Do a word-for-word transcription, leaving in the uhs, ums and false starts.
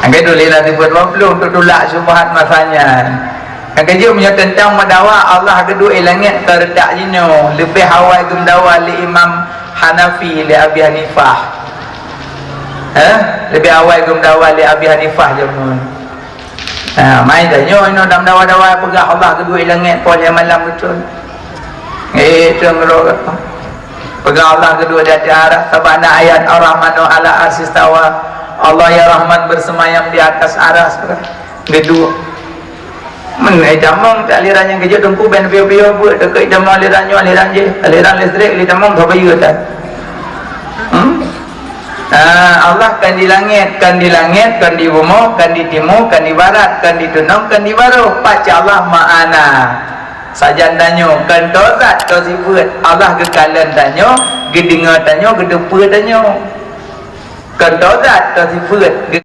Nyang keudua lé lam sifeut dua puluh, untuk tulak syubhat masa nyan. Nyang keujeuet, meunyoe teuntang meudawa, Allah geuduek i langét, kon reutak jinoe. Leubeh awai geumeudawa lé Imam Hanafi, lé Abi Hanifah. Eh? Leubeh awai geumeudawa lé Abi Hanifah jameun. Ha, mai tanyoe inoe lam dawa-dawa peugah Allah geuduek i langét, poh lhèe malam beutôi. Eh, itu yang roh. Peugah Allah geuduek di ateueh arasy, sabab na ayat Ar-Rahmanu 'alal 'arsy istawa. Allah yang Rahman bersemayam di atas arasy. Geuduek. Meunan tamong, tak aliran nyang keujeuet teungku, ban piôh-piôh buet, deukôt tamong aliran nyoe, aliran jih, aliran listrik, lé tamong ka bayeue tan. Hmm? Ah, Allah kan di langét, kan di langét, kan di bumoe, kan di timu, kan di barat, kan di tunong, kan di barôh. Pancai Allah ma'ana. Sajan tanyoe, kan toe zat, toe sifeut. Allah geukalon tanyoe, geudeungoe tanyoe, geuteupeue tanyoe. Kon toe zat, toe sifeut.